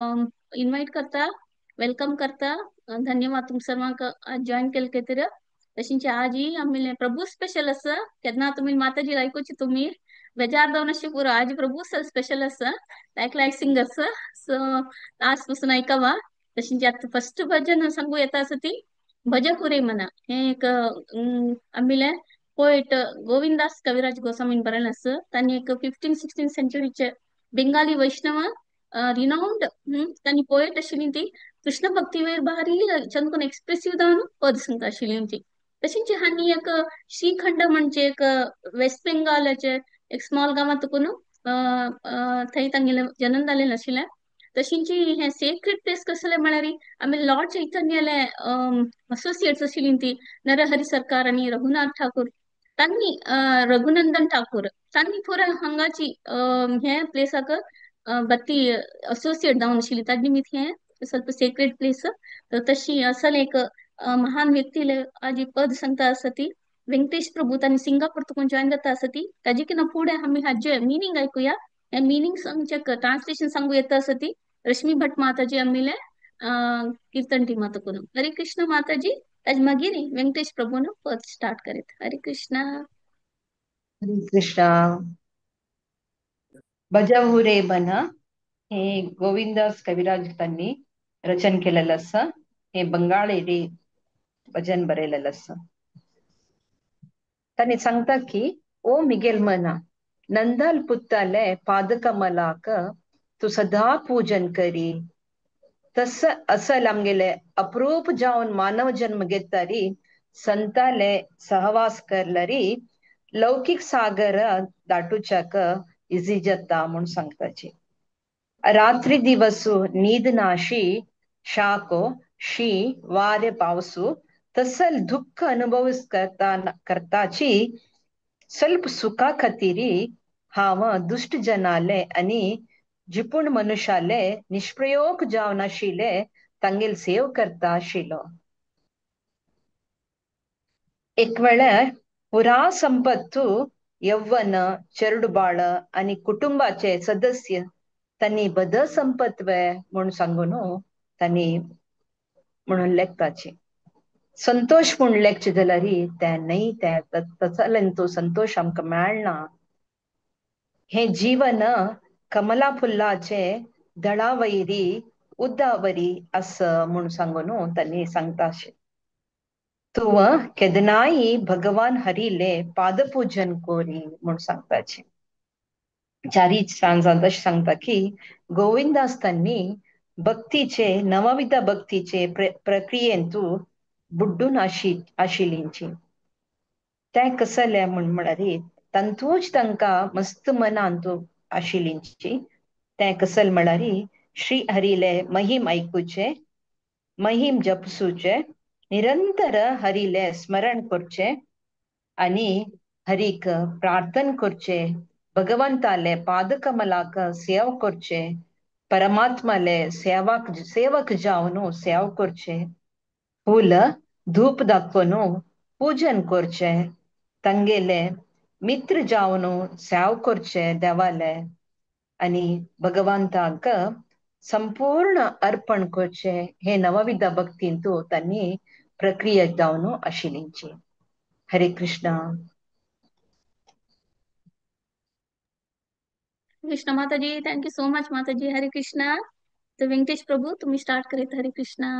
Invite करता, welcome करता. धन्यवाद तुम सर्वांक आज जॉईन केले खातीर. तशींच आजी आमी प्रभू स्पेशल आसा. केन्ना तुमी माताजी आयकुची तुमी बेजार जावन अशें पुरो. आज प्रभू स्पेशल आसा, लायक लायक सिंगर्स. सो आज पासून आयकवा. तशींच आतां फर्स्ट भजन सांगू येता आसा ती भज हुरे मना. हे एक आमिले पोएट गोविंदास कविराज गोस्वामीन बरयलें आसा. तांणी एक 15-16 सेंचुरीचे बेंगाली वैष्णव रिनाउंड तांणी पोएट आशिल्ली ती कृष्ण भक्ती वयर भारी चंदकून एक्सप्रेसिव जावन पद सांगता आशिल्ली ती. तशींच हांणी एक श्रीखंड म्हणजे एक वेस्ट बेंगालाचे एक स्मॉल गांवांत तुकून थंय तांगेलें जन्म जालें आशिल्लें. तशींच हें सेक्रेड प्लेस कसलें म्हळ्यार आमी लॉर्ड चैतन्याले असोसिएट्स आशिल्ली ती नरहरी सरकार आनी रघुनाथ ठाकूर. तांणी रघुनंदन ठाकूर तांणी पुरा हांगाची हे प्लेसाक बत्ती असोसिएट जावन आशिल्ली. ताजे निमित्त हें ಸ್ವಲ್ಪ सेक्रेड प्लेस. तर तशी असल एक महान व्यक्तीले आज पद सांगता आसा ती वेंकटेश प्रभू. तांणी सिंगापूर तुकून जॉईन जाता आसा ती. ताजे किना फुडें आमी हाजे मिनींग आयकुया. हे मिनींग सांगचे ट्रान्सलेशन सांगू येता आसा ती रश्मी भट माताजी आमिले कीर्तन टीमा तुकून. हरे कृष्ण माताजी. ताजे मागीर वेंकटेश प्रभून पद स्टार्ट करीत. हरे कृष्ण. हरे कृष्ण. भजहु रे मन हे गोविंदास कविराज तांणी रचन केलेलं आसा. हे बंगाळी भजन बरयलेलं आसा. तांणी सांगता की ओ मिगेल मना नंदाल पुत्ताले पादकमलाक तूं सदा पूजन करी. तस असल आमगेले अप्रूप जावन मानव जन्म घेतारी संताले सहवास करलरी लौकीक सागर दाटुच्याक इजी जाता म्हूण सांगताची. रात्री दिवसू न्हीद नाशी शाको शी वारे पावसू तसल दुःख अनुभव करता करताची ಸ್ವಲ್ಪ सुखा खातीर हांव दुश्ट जनाले आनी जिपूण मनुष्याले निष्प्रयोग जावन आशिल्ले तांगेल सेव करता आशिल्लो. एक वेळार पुरा संपत्तू यौवन चेरडुबाळ आनी कुटुंबाचे सदस्य तांणी बद संपत वे म्हूण सांगून तांणी म्हणून लेखताची. संतोष म्हूण लेखचे जाल्यार तें न्हय तें तसल्यान तो संतोष आमकां मेळना. हें जीवन कमला फुल्लाचे दळावैरी उद्दावरी आसा म्हूण सांगून तांणी सांगता अशें. तूं केदनाय भगवान हरिले पादपूजन कोरी म्हूण सांगताचे. चारी सांजांत अशें सांगता की गोविंदास तांणी भक्तीचे नवविध भक्तीचे प्रक्रियेंतू बुड्डून आशिल्लींची. तें कसलें म्हूण म्हळ्यार तांतूच तांकां मस्त मनांतू आशिल्लींची. तें कसलें म्हळ्यार श्री हरिले महिम आयकुचे, महिम जपसूचे, निरंतर हरिले स्मरण करचे आनी हरीक प्रार्थन करचे, भगवंताले पादकमलाक सेव करचे, परमात्माले सेवक सेवक जावन सेव करचे, फूल धूप दाखोवन पूजन करचे, तांगेले मित्र जावन सेव करचे देवाले आनी भगवंताक संपूर्ण अर्पण करचे. हे नवविध भक्तींतू तांणी प्रक्रिया जावन आशिल्लींची. हरे कृष्ण. कृष्ण माताजी, thank you so much माताजी. हरे कृष्णा. तर वेंकटेश प्रभू तुम्ही स्टार्ट करीत. हरे कृष्णा.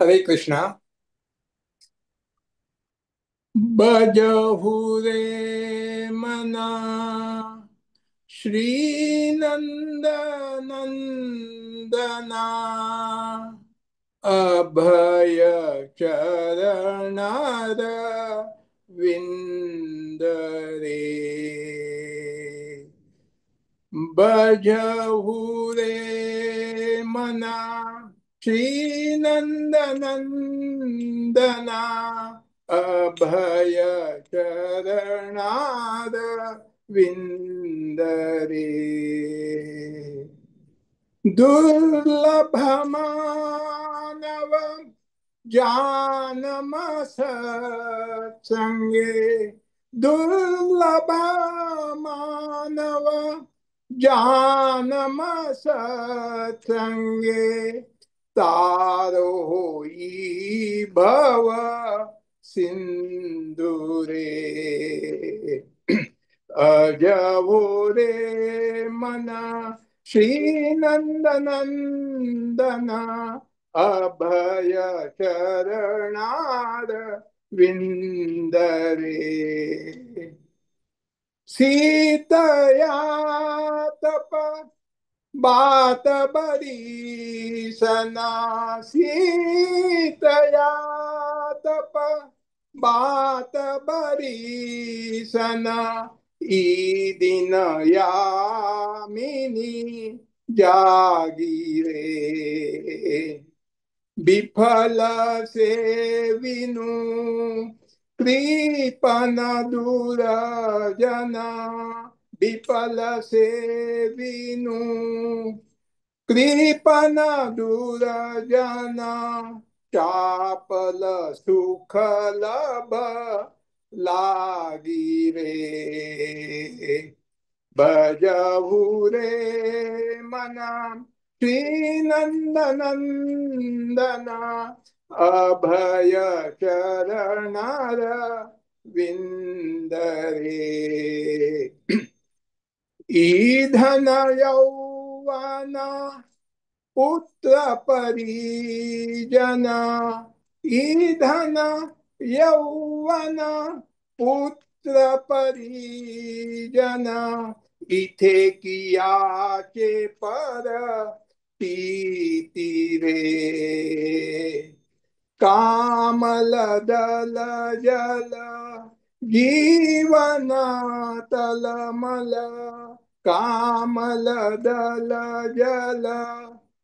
हरे कृष्णा. भजहु रे मना श्री नंद नंदना अभय चरणार विंदरे. भजहु रे मना श्री नंद नंदना अभय चरणार विंदरे. दुर्लभ मानव जानम सत्संगे, दुर्लभ मानव जानम सत्संगे तारो होई भव सिंधुरे। अजवो रे मना श्री नंदनंदन अभय चरणार विंदरे। सीतया तप बात बरी सना सीतया तप बात बरी सना ई दिन यामिनी जागी रे। विफल से विनु कृपन दूर जना विफल से विनु कृपन दूर जना चापल सुख लभ लागी रे। भजहु रे मना श्री नंदनंदन अभय चरणार विंदरे। ईधन यौवना पुत्र परिजना ईधन यौवना पुत्र परिजना इथे कियाचे पर पीती रे। कामल दल जल जीवन तलमल कामल दल जल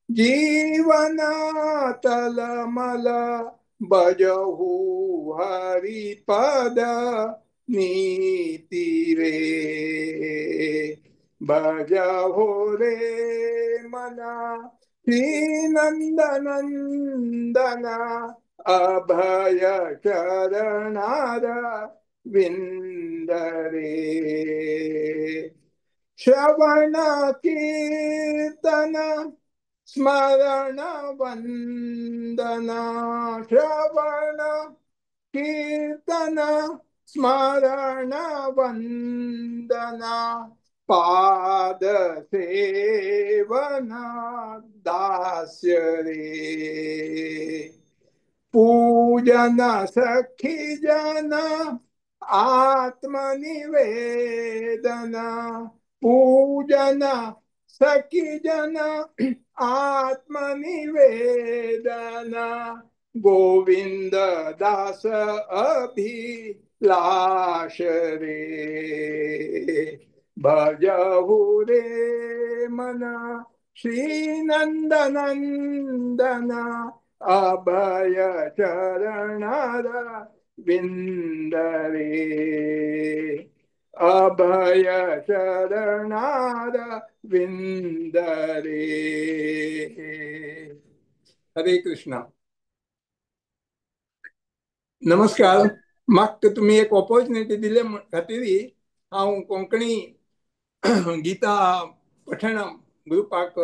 जीवन तलमल बजहु हरिपद नीति रे। बजहु रे मना श्री नंदनंदन अभय चरणार विंदरे। श्रवण कीर्तन स्मरण वंदना श्रवण कीर्तन स्मरण वंदना पाद सेवना दास्य रे। पूजन सखी जन आत्मनिवेदना पूजन सखी जन आत्मनिवेदना गोविंद दास अभिलाष रे। भजहु रे मना श्री नंदनंदन अभय चरणार विंदरे। अभय चरणार विंदरे। हरे कृष्णा। नमस्कार। म्हाका तुमी एक ऑपॉर्च्युनिटी दिले खातीर हांव कोंकणी गीता पठण ग्रुपाक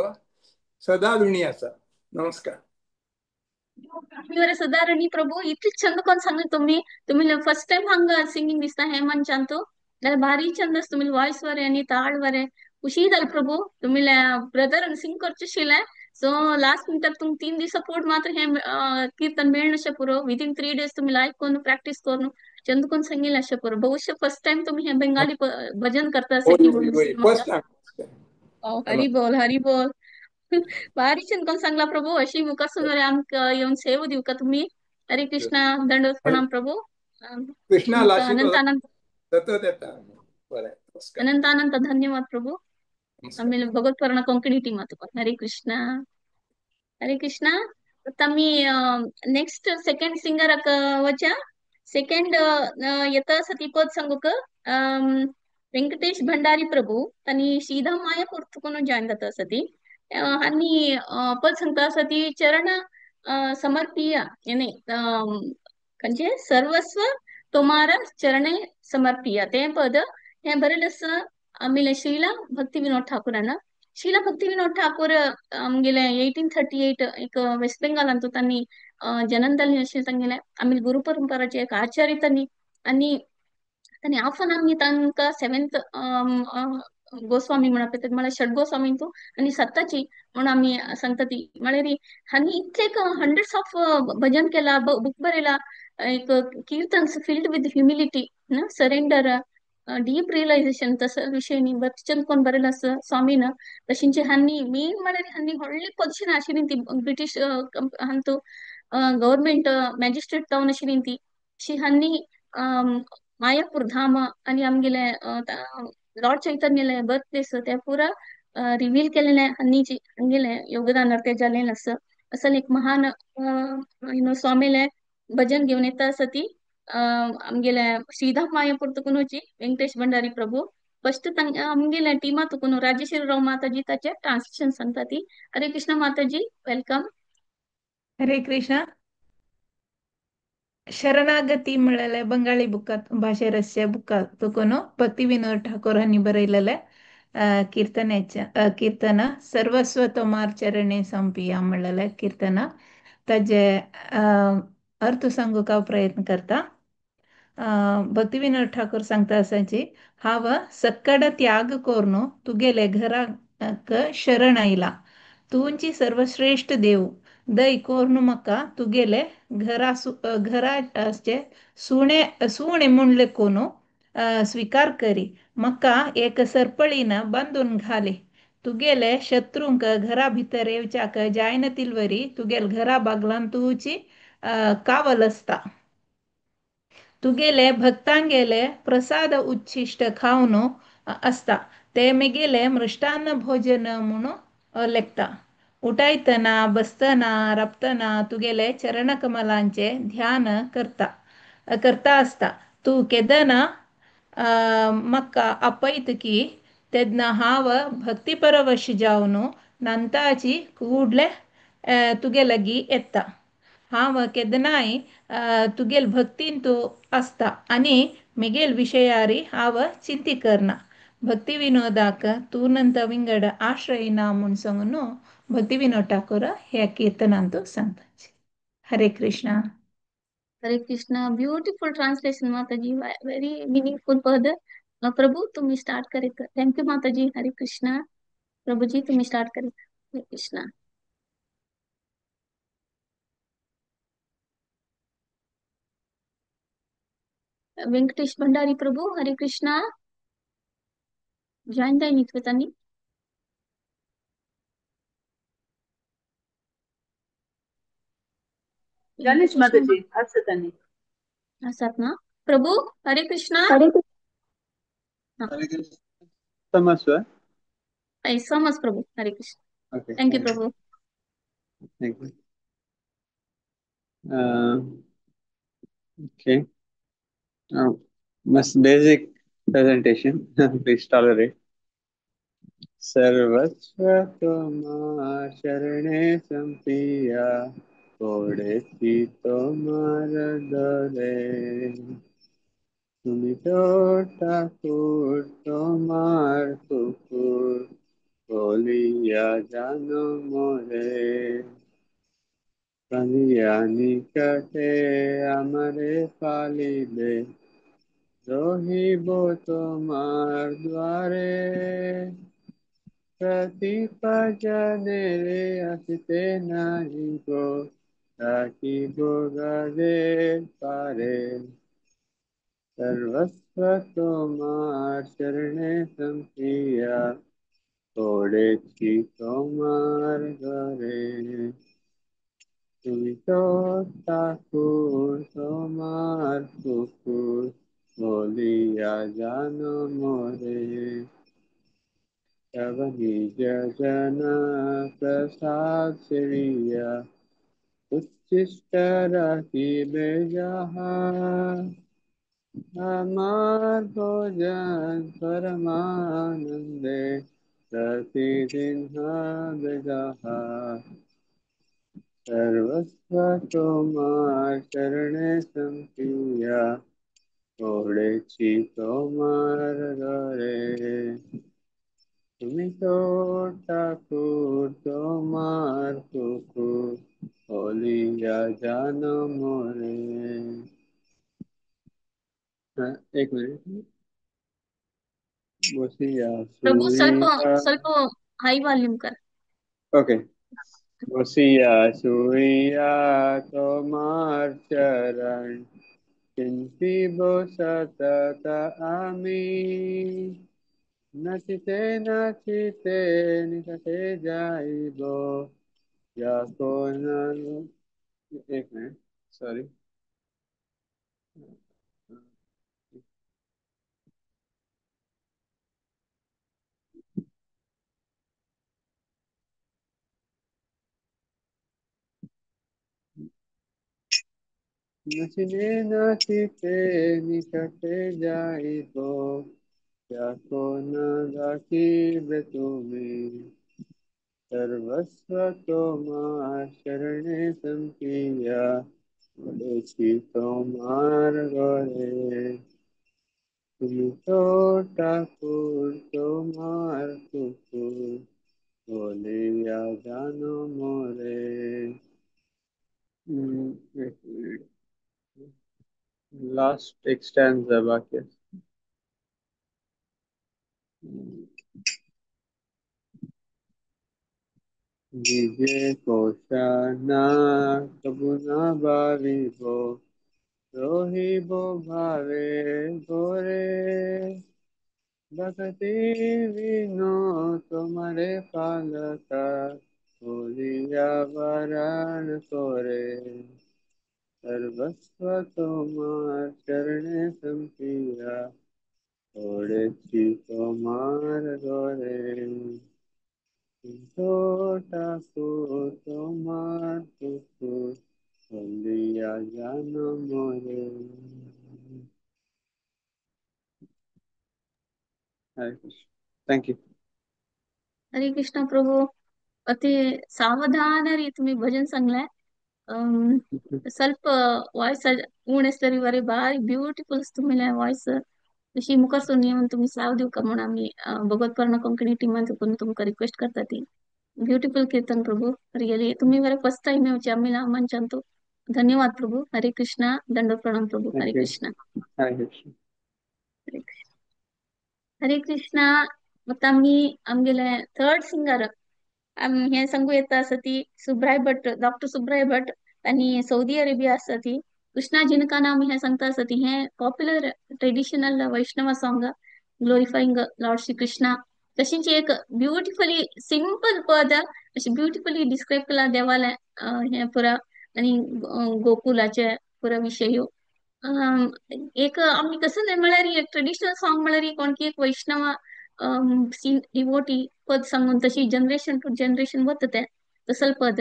सदा ऋणी आसा। नमस्कार। सदा ऋणी प्रभू। इतले छंद कोण सांगले तुम्ही तुम्ही फर्स्ट टाइम हांगा सिंगिंग दिसता हे मनशान तो जाल्यार भारी छंद आसा तुमी वॉयस वरे आनी ताळ वरे खुशी जाल प्रभू। तुमी ब्रदर सिंग करचे शिले सो लास्ट मिनटाक तुमकां 3 दीस सपोर्ट मात्र हे कीर्तन मेळना पुरो। विदीन 3 डेज तुमी लायक करून प्रॅक्टीस करून चंद कोण सांगिल्लें अशें पुरो। बहुशे फर्स्ट टाइम तुमी हे बेंगाली भजन करता अशें की फर्स्ट टाइम। हरी बोल हरी बोल। भारी चंद कोण सांगला प्रभू। अशी मुखार सुनवरे आमकां येवन सेव दिवका तुमी। हरे कृष्णा। दंडवत प्रणाम प्रभू। कृष्णा अनंत अनंत सतत येता। बरें, अनंत अनंत धन्यवाद प्रभू। आम्ही भगवत पर्ण कोंकणी टीम तुका। हरे कृष्णा हरे कृष्णा। आतां आमी नेक्स्ट सेकंड सिंगराक वच्या। सेकंड येता आसा ती पद सांगूक वेंकटेश भंडारी प्रभू आनी सीधा मायापूर तुकून जॉईन जाता आसा ती आनी पद सांगता आसा ती चरण समर्पिया न्ही खंयचें सर्वस्व तुम्हारा चरणे समर्पिया तें पद हें बरयलें आसा ಆಮೇಲೆ ಶ್ರೀಲಾ ಭಕ್ತಿ ವಿನೋದ್ ಠಾಕೂರನ. ಶ್ರೀಲಾ ಭಕ್ತಿ ವಿನೋದ್ ಠಾಕೂರ್ ಆಮ್ಗೆಲೆ 1838 एक वेस्ट बेंगाल अंतू तांणी जन्म जाल्ली आशिल्ली तांगेले. आमी गुरु परंपराचे एक आचार्य तांणी आनी तांणी आफन आमी तांकां सेवेंथ गोस्वामी म्हणप येता, म्हळ्यार षड गोस्वामी तूं आनी सत्ताची म्हणून आमी सांगता ती. म्हळ्यार हांणी इतले हंड्रेड्स ऑफ भजन केला, बुक बरयला, एक कीर्तन filled with humility, surrender, deep realisation तसो विशय न्ही बरें कोण बरयला आसा स्वामीन. तशेंच हांणी मेन म्हळ्यार हांणी व्हडली पोझिशन आशिल्ली ती ब्रिटीश हांतू गव्हर्मेंट मॅजिस्ट्रेट जावन आशिल्ली ती. अशी हांणी मायापूर धाम आनी आमगेले लॉर्ड चैतन्यले बर्थ प्लेस ते पुरा रिव्हील केलेले हांणी हांगेले योगदान ते जालें आसा. असल एक महान स्वामीले भजन घेवन येता आसा ती आमगेले श्रीधाम मायापूर तुकून वची वेंकटेश भंडारी प्रभू फस्ट आमगेले टिमा तुकून राजेश्वरी राव माताजी ताचे ट्रान्सलेशन सांगता ती. हरे कृष्ण माताजी, welcome. Hare Krishna. शरणागती म्हळेले बंगाली बुकात भाशेरस्य बुका तुकून भक्ती विनोद ठाकूर हांणी बरयलेले कीर्तनेचे कीर्तन सर्वस्व तोमार चरणे संपिया म्हळेले कीर्तन ताजे अर्थ सांगूंक हांव प्रयत्न करता. भक्ती विनोद ठाकूर सांगता आसाची, हांव सक्कड त्याग करून तुगेले घराक शरण आयला, तुंची सर्वश्रेष्ठ देव दय कोरून म्हाका तुगेले घरा घराचे सुणे सुणे म्हणले कोनू स्वीकार करी, म्हाका एक सरपळीन बांदून घाली, तुगेले शत्रूंक घरा भितर येवच्याक जायना तिलवरी तुगेल घरा बागलान तुची कावल आसता, तुगेले भक्तांगेले प्रसाद उच्छिश्ट खावन आसता, ते मेगेले मृष्टान्न भोजन म्हणून लेखता, उठायतना बसतना राबतना तुगेले चरणकमलांचे ध्यान करता करता आसता, तूं केदना म्हाका आपयत की तेन्ना हांव भक्तीपरवश जावन नंताची कूडले तुगे लागीं येता, हांव केदनाय तुगेल भक्तीन तूं आसता आनी मेगेल विशयारी हांव चिंती करना. भक्ती विनोदाक तूं नंत विंगड आश्रय ना म्हूण सांगून भक्ती विनोद ठाकूर ह्या कीर्तनांत सांगता. Hare Krishna. Hare Krishna. Beautiful translation Mataji, very meaningful पद. प्रभू तुम्ही स्टार्ट करीत. Thank you माताजी. हरे कृष्णा. प्रभूजी तुम्ही स्टार्ट करीत. हरे कृष्णा. वेंकटेश भंडारी प्रभू, हरे कृष्णा. जॉईन जाय न्ही तांणी. जालेच माताजी आसा तांणी आसात ना प्रभू. हरे कृष्णा. हरे कृष्णा. समज समज Prabhu. Hare Krishna. Okay, thank you Prabhu. Thank you. Okay, must basic presentation. Please tolerate. सर्वस्व तुम्हार शरणे संपिया, পড়েছি তোমার দরে, তুমি তো ঠাকুর তোমার কুকুর বলিয়া জানো মোরে, কানিয়া নিকটে আমারে পালিবে, রহিব তোমার দ্বারে, প্রতিপজনে আসিতে নাহিব, থাকিব গাদের পারে, সর্বস্ব তোমার চরণে সম্পিয়া, পড়েছি তোমার ঘরে, তুমি তো ঠাকুর তোমার কুকুর বলিয়া জানো মোরে, তব নিজ জন প্রসাদ সেবিয়া, উচ্ছিষ্ট রাখিবে যাহা, আমার ভোজন পরমানন্দে প্রতিদিন হবে যাহা, সর্বস্ব তোমার চরণে সম্পিয়া, পড়েছি তোমার ঘরে। তুমি তো ঠাকুর তোমার কুকুর বলিয়া জানো মোরে। हाँ, एक मिनट। बसिया प्रभु ಸ್ವಲ್ಪ सुइया। ಸ್ವಲ್ಪ हाई वॉल्यूम कर। ओके। बसिया सुइया তোমার চরণ চিন্তিব সতত আমি। নাচিতে নাচিতে নিকটে যাইব যখন। एक मिनट, सॉरी। নাচিতে নাচিতে নিকটে যাইব যখন ডাকিবে তুমি। সর্বস্ব তোমার শরণে সম্পিয়া বলেছি তোমার ঘরে। তুমি তো ঠাকুর তোমার কুকুর বলিয়া জানো মোরে। एक मिनट, लास्ट एक स्टैंजा बाकी है। নিজে কোষা কবু না ভাবিব রহিব ভাবে গোরে। ভক্তি বিনো তোমারে পালকা বলিয়া বরণ করে। সর্বস্ব তোমার চরণে সম্পিয়া পড়েছি তোমার ঘরে। তো ঠাকুর তোমার কুকুর বলিয়া জানো মোরে। हरे Krishna. Thank you. Hare Krishna प्रभु, अति सावधान री तुम्ही भजन सांगलाय। ಸ್ವಲ್ಪ ವಾಯ್ಸ್ उणेस तरी बरे बारीक ब्युटिफुल तुमी वॉइस तशी मुखार सोनी म्हणून तुम्ही साव दिवका म्हणून आम्ही भगवत कोंकणी टीमान चुकून तुमकां रिक्वेस्ट करता ती। ब्युटिफुल कीर्तन प्रभु, रियली तुम्ही बरे फर्स्ट टाइम येवचे आम्ही मंचांतू। धन्यवाद प्रभु। हरे कृष्णा, दंडवत प्रणाम प्रभु। हरे thank you. Krishna. Hare Krishna. Hare Krishna. आतां आमी आमगेले थर्ड सिंगर हें सांगू येता आसा ती सुब्राय भट, डॉक्टर सुब्राय भट आनी सौदी अरेबिया आसा ती। कृष्णा जिनका नाम हें सांगता आसा ती। हें popular traditional Vaishnava song glorifying lord Shri Krishna. तशीच एक ब्युटिफुली सिंपल पद अशी ब्युटिफुली डिस्क्रायब केला देवालें हें पुरा आनी गोकुलाचे पुरा विशय। एक आमी कसं न्हय म्हळ्यार एक ट्रेडिशनल सॉंग म्हळ्यार कोण की एक वैष्णव डिवोटी पद सांगून तशी जनरेशन टू जनरेशन वता तें तसल पद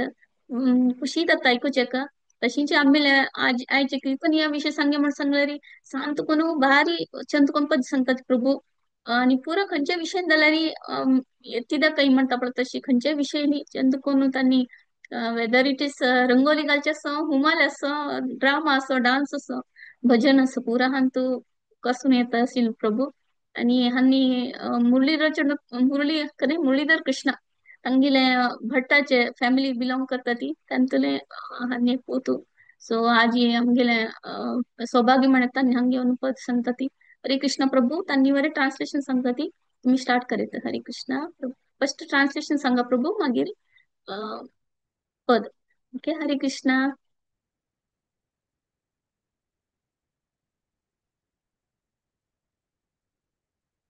खुशी जाता आयकुचेक। तशीच आमी आज आयचे कीर्तन ह्या विशय सांगे म्हण सांगल्यार शांत कोण भारी चंद कोण पद सांगतात प्रभू आणि पुरो खंयच्या विशयान जाल्यार तिदा काही म्हणटा पळय तशी खंयच्या विशय चंद कोण तांणी वेदर it is rangoli घालचे आसो, हुमाल आसो, ड्रामा आसो, डान्स आसो, भजन आसो, पुरा हांतू कसून येता आशिल्लो प्रभू। आणि हांणी मुरलीधर मुरली कने मुरलीधर कृष्णा तांगेले भट्टाचे फॅमिली बिलोंग करता ती तांतुले हांणी पोतू। सो आज आमगेले सौभाग्य म्हणटा हांगे येवन पद सांगता ती। हरे कृष्णा प्रभू, तांणी वरे ट्रान्सलेशन सांगता ती। तुमी स्टार्ट करीत। हरे कृष्णा। फर्स्ट ट्रान्सलेशन सांगा प्रभू, मागीर पद। ओके, हरे कृष्णा।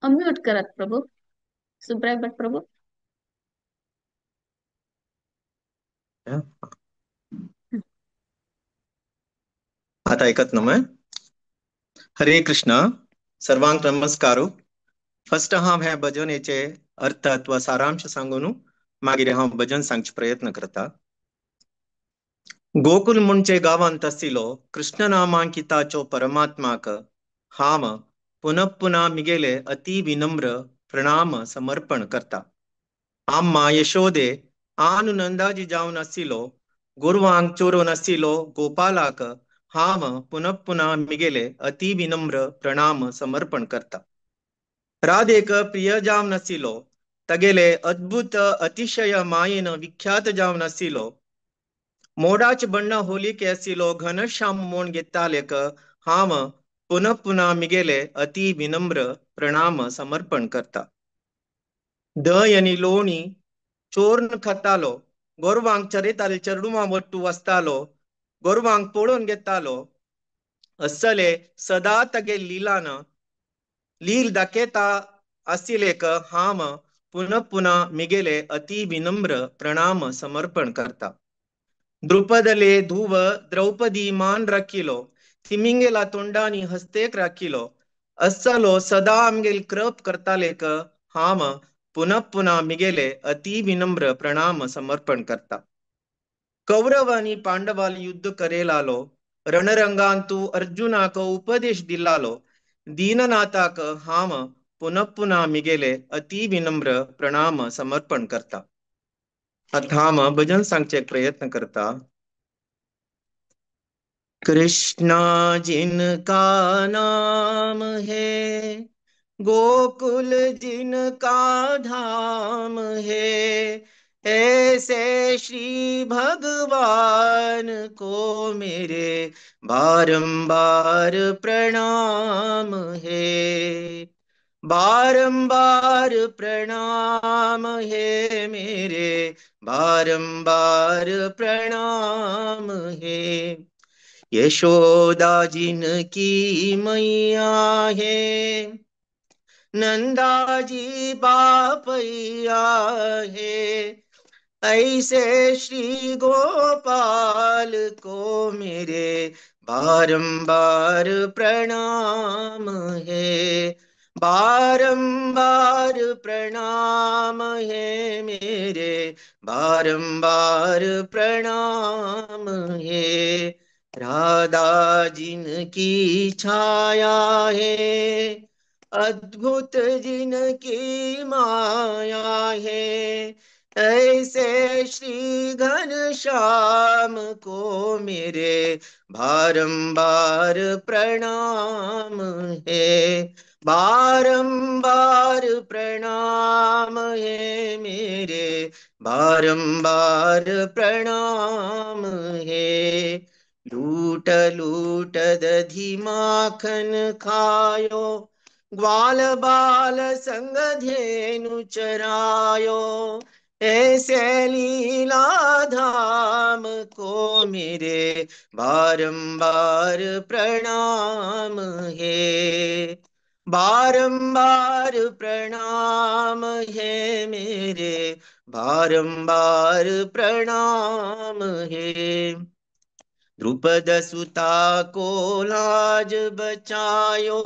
अनम्यूट करात प्रभू, सुब्राय भट प्रभू। आता ऐकत ना मैं। हरे कृष्णा, सर्वांक नमस्कार। फर्स्ट हांव हे भजनेचे अर्थ अथवा सारांश सांगून मागीर हांव भजन सांगचे प्रयत्न करता। गोकुल म्हणचे गांवांत आशिल्लो कृष्ण नामांकिताचो परमात्माक हांव पुनः पुनः मिगेले अति विनम्र प्रणाम समर्पण करता। आम्मा यशोदे आनु नंदाजी जावन आशिल्लो, गोरवांक चोरून आशिल्लो गोपालाक हांव पुनः पुनः मिगेले अति विनम्र प्रणाम समर्पण करता. राधेक प्रिय जावन आशिल्लो, तगेले अद्भुत अतिशय मायेन विख्यात जावन आशिल्लो, मोडाच बण्ण होलिके आशिल्लो घनश्याम म्हूण घेतालेक हांव पुनः पुनः मिगेले अति विनम्र प्रणाम समर्पण करता. दय आनी लोणी चोर्न खातालो, गोरवांक चरयताले चेडवां वट्टू वाचतालो, गोरवांक पळोवन घेतालो, असले सदा तगे लिलान लील दाखयता आशिल्लेक हांव पुनः पुनः मिगेले अति विनम्र प्रणाम समर्पण करता. द्रुपदले धुव द्रौपदी मान राखिलो, तिमिंगेला तोंडानी हस्तेक राखिलो, असलो सदा आमगेल कृप करतालेक हांव पुनः पुनः मिगेले अति विनम्र प्रणाम समर्पण करता. कौरव आनी पांडवाल युद्ध करेलालो, रणरंगांतु अर्जुनाक उपदेश दिलालो, दीननाथाक हांव पुनः पुनः मिगेले अति विनम्र प्रणाम समर्पण करता. आतां हांव भजन सांगचे प्रयत्न करता. कृष्णा जिनका नाम है, गोकुल जिनका धाम है, ऐसे श्री भगवान को मेरे बारंबार प्रणाम है, बारंबार प्रणाम है मेरे, बारंबार प्रणाम है। यशोदा जिनकी मैया है, नंदा जी बापैया है, ऐसे श्री गोपाल को मेरे बारंबार प्रणाम है, बारंबार प्रणाम है मेरे, बारंबार प्रणाम है। राधा जिनकी छाया है, अद्भुत जिनकी माया है, ऐसे श्री घनश्याम को मेरे बारंबार प्रणाम है, बारंबार प्रणाम है मेरे, बारंबार प्रणाम है। लूट लूट दधी माखन खायो, ग्वाल बाल संग धेनु चरायो, ऐसे लीला धाम को मेरे बारंबार प्रणाम है, बारंबार प्रणाम है मेरे, बारंबार प्रणाम है। द्रुपद सुता को लाज बचायो,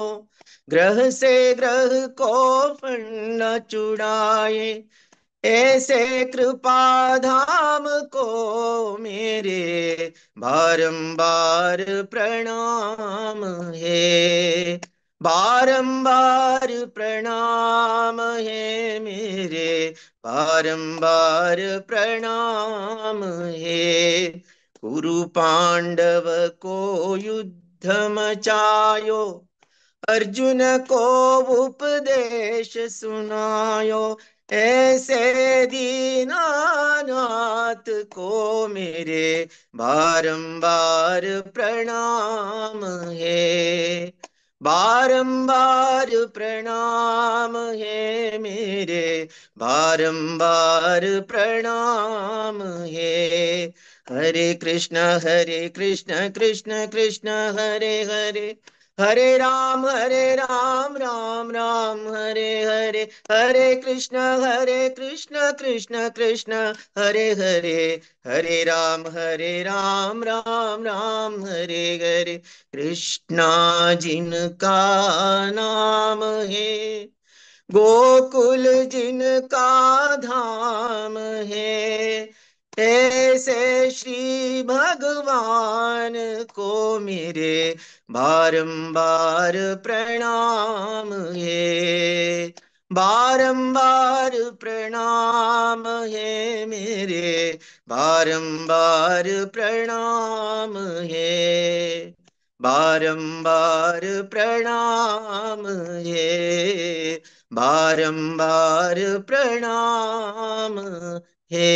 ग्रह से ग्रह को फंड चुड़ाए, ऐसे कृपा धाम को मेरे बारंबार प्रणाम है, बारंबार प्रणाम है मेरे, बारंबार प्रणाम है। कुरु पांडव को युद्ध मचायो, अर्जुन को उपदेश सुनायो, ऐसे दीनानाथ को मेरे बारंबार प्रणाम है, बारंबार प्रणाम है मेरे, बारंबार प्रणाम है। हरे कृष्ण कृष्ण कृष्ण हरे हरे, हरे राम राम राम हरे हरे, हरे कृष्ण कृष्ण कृष्ण हरे हरे, हरे राम राम राम हरे हरे। कृष्णा जिनका नाम है, गोकुल जिनका धाम है, ऐसे श्री भगवान को मेरे बारंबार प्रणाम है, बारंबार प्रणाम है मेरे, बारंबार प्रणाम है, बारंबार प्रणाम है, बारंबार प्रणाम है।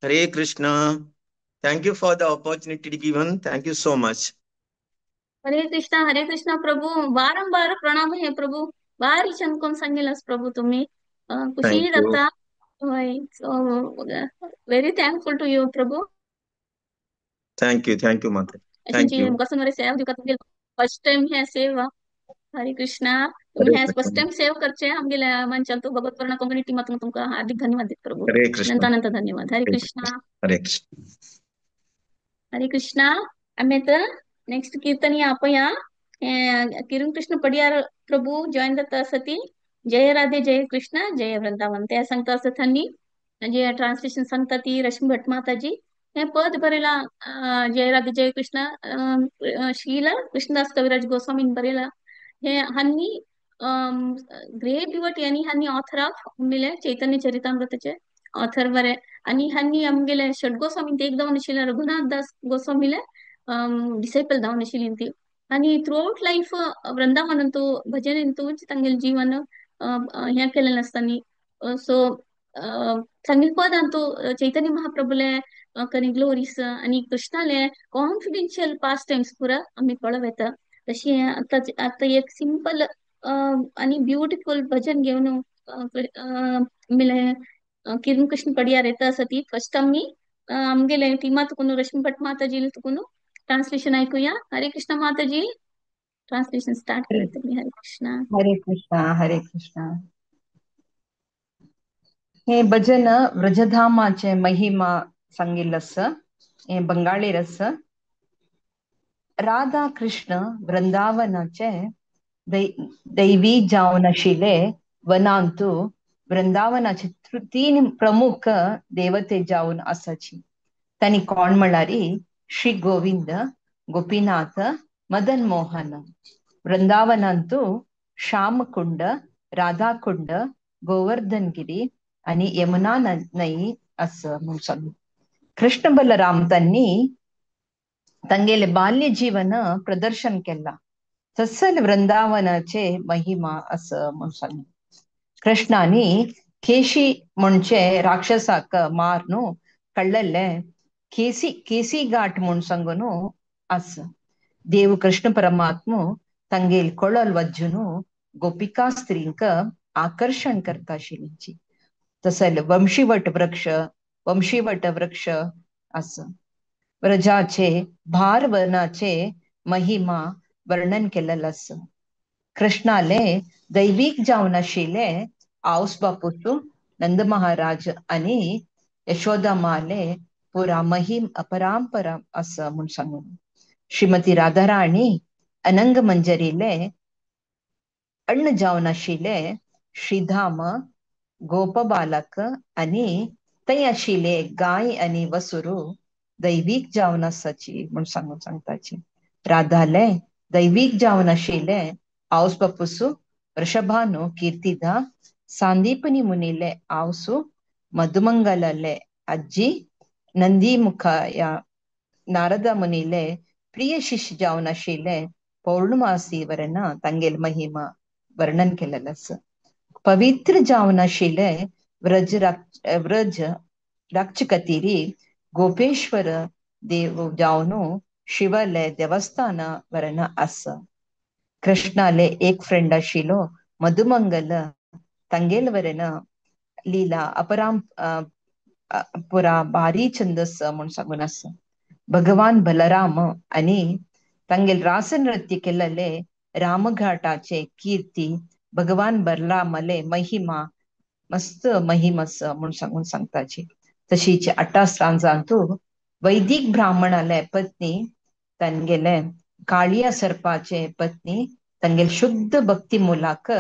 Hare Krishna. Thank you for the opportunity given. Thank you so much. Hare Krishna Prabhu, वारंवार प्रणाम हे प्रभु। भारी छंद कोण सांगितलंस प्रभू तुम्ही, खुशी Thank you. जाता। हय, so very thankful to you Prabhu. Thank you Mata. अशींची thank you. मुखासून बरें सेवा दिवका तुमगे फर्स्ट टाइम हे सेवा। हरे कृष्णा, तुम्ही हरे हे फर्स्ट कृष्ण। टाइम सेव करचे आमगेल्या मंचान तू भगवत वर्ण कोंकणी टीमात तुमका हार्दिक धन्यवाद दित प्रभू। हरे कृष्ण। अनंत अनंत धन्यवाद। हरे हरे कृष्णा। हरे कृष्ण। हरे कृष्णा। आमी आतां नेक्स्ट कीर्तन आपया किरण कृष्ण पडियार प्रभू जॉईन जाता आसा ती जय राधे जय कृष्ण जय वृंदावन ते सांगता आसा तांणी जे ट्रान्सलेशन सांगता ती रश्मी भट माताजी। हे पद बरेला जय राधे जय कृष्ण श्रीला कृष्णदास कविराज गोस्वामीन बरेला। हे हांनी ग्रेट डिवोटी आणि हांनी ऑथर ऑफ आमगेले चैतन्य चरितामृताचे ऑथर बरे। आणि हांनी आमगेले षट गोस्वामी ते एक जावन आशिल्ले रघुनाथ दास गोस्वामीले डिसायपल जावन आशिल्ली ती। आणि थ्रू आउट लायफ वृंदावनांतू भजन तांगेले जीवन हें केलेलें आसता। सो तांगेले पदांतू चैतन्य महाप्रभुले कनी ग्लोरीस आणि कृष्णाले कॉन्फिडेन्शियल पास टाइम्स पुरा आमी पळोवं येता। तशी आतां आतां एक सिंपल आणि ब्युटिफुल भजन घेवन आमगेले किरण कृष्ण पडियार येता आसा ती फर्स्ट आमी आमगेले टिमा तुकून रश्मी भट माताजी तुकून ट्रान्सलेशन ऐकूया। हरे कृष्ण माताजी, ट्रान्सलेशन स्टार्ट करा तुम्ही। हरे कृष्णा। हरे कृष्णा हरे कृष्णा। हे भजन व्रजधामाचे महिमा सांगिल्लें आसा। हे बंगाळी आसा। राधा कृष्ण वृंदावनाचे दैवी जावन आशिल्ले वनांतु वृंदावनाचे तीन प्रमुख देवते जावन आसाची। तांणी कोण म्हळ्यार श्री गोविंद, गोपीनाथ, मदन मोहन। वृंदावनांतु श्यामकुंड, राधाकुंड, गोवर्धनगिरी आणि यमुना न्हंय आसा म्हूण सांगू। कृष्ण बलराम तांणी तांगेले बाल्य जीवन प्रदर्शन केला। तसल वृंदावनाचे महिमा आसा म्हूण सांगू। कृष्णानी केशी म्हणचे राक्षसाक मारनु कळ्ळले केसी केसी घाट म्हूण सांगून आसा। देव कृष्ण परमात्मू तांगेल कोळल वज्जुनु गोपिका स्त्रींक आकर्षण करता आशिल्ली। तसल वंशीवट वृक्ष, वंशीवट वृक्ष आसा। व्रजाचे भार वर्णाचे महिमा वर्णन केलेलं आसा। कृष्णाले दैवीक जावन आशिल्ले आवस बापूसू नंद महाराज आनी यशोदा माले पुरा महिम अपरांपरा आसा म्हूण सांगून। श्रीमती राधाराणी अनंग मंजरीले अण्ण जावन आशिल्ले श्रीधाम गोपबालक आनी थंय आशिल्ले गाय आनी वसुरू दैवीक जावन आसाची म्हूण सांगून सांगताची। राधाले दैवीक जावन आशिल्ले आवस बापूसू वृषभानु कीर्तिदा सांदीपनी मुनिले आवसु मधुमंगलले आजी नंदी मुखाया नारद मुनिले प्रिय शिष्य जावन आशिल्ले पौर्णमासी वरना तांगेल महिमा वर्णन केलेलें आसा। पवित्र जावन आशिल्ले व्रज व्रज राक्षकतिरी गोपेश्वर देव जावनु शिवले देवस्थान वरना आसा। कृष्णाले एक फ्रेंड आशिल्लो मधुमंगल तांगेल वरना लीला अपराम पुरा भारी छंदस म्हूण सांगून आसा। भगवान बलराम आनी तांगेल रास नृत्य केल्ले रामघाटाचे कीर्ती भगवान बलरामाले महिमा मस्त महिमा आसा म्हूण सांगून सांगताची। तशीच अट्टास्त्रांजांतू वैदिक ब्राह्मणाले पत्नी तांगेले काळिया सर्पाचे पत्नी तांगेल शुद्ध भक्ती मुलाक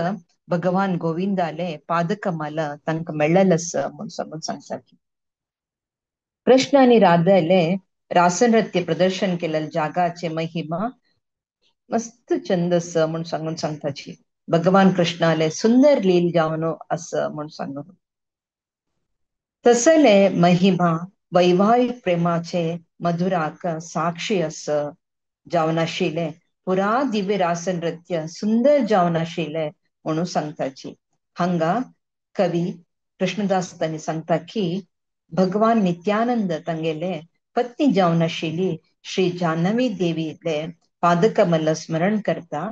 भगवान गोविंदाले पादकमल तांकां मेळ्ळेलें आसा म्हूण सांगून सांगताची। कृष्ण आनी राधाले रासनृत्य प्रदर्शन केलेले जागाचे महिमा मस्त छंद आसा म्हूण सांगून सांगताची। भगवान कृष्णाले सुंदर लील जावन आसा म्हूण सांगून. तसले महिमा वैवाहिक प्रेमाचे मधुराक साक्षी आसा जावन आशिल्ले पुरा दिव्य रास नृत्य सुंदर जावन आशिल्ले म्हणून सांगताची. हांगा कवी कृष्णदास तांणी सांगता की भगवान नित्यानंद तांगेले पत्नी जावन आशिल्ली श्री जाह्नवी देवीले पादकमल स्मरण करता